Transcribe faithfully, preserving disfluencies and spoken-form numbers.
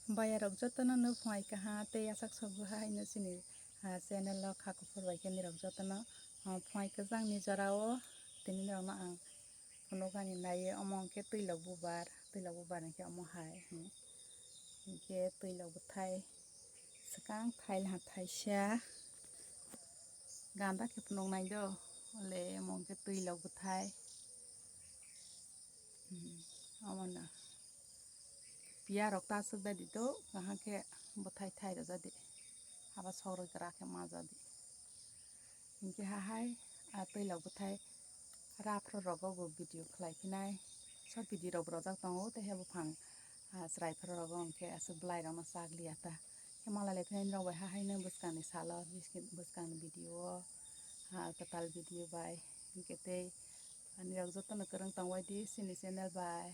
Bayarok jotono no phungai kaha tei yasak sogo haino chini, ah, channel o kha kuphur bai khe nirok jotono, ah, phungai kwchang ni jora o tini nirok no ang phunukani naiye. Omo hwnkhe twilok bubar, twilok bubar hwnkhe omo hai, hmm. Hwnkhe twilok bwthai swkang thail ha thaisa ganda khe phunuknai do, ole omo hwnkhe twilok bwthai. Hmm, omono. Piyarok ta aswk dadi do, kaham khe bwthai thai rwjadi. Haba sok rwgra khe majadi. Hinkhe hahai, a twilok bwthai raphro rogo bo video khlai phinai. Short video rok bo rojak tongo, tei he buphang, a, chwrai phro rogo hinkhe aswk bwlai rokno chak liya ta. Khe malai lai phinai rok bai hahaino bwskangni salo, bwskangni video o, a, kwtal video bai. Hinkhe tei ani rok jotono kwrwng tongbai di chini channel bai.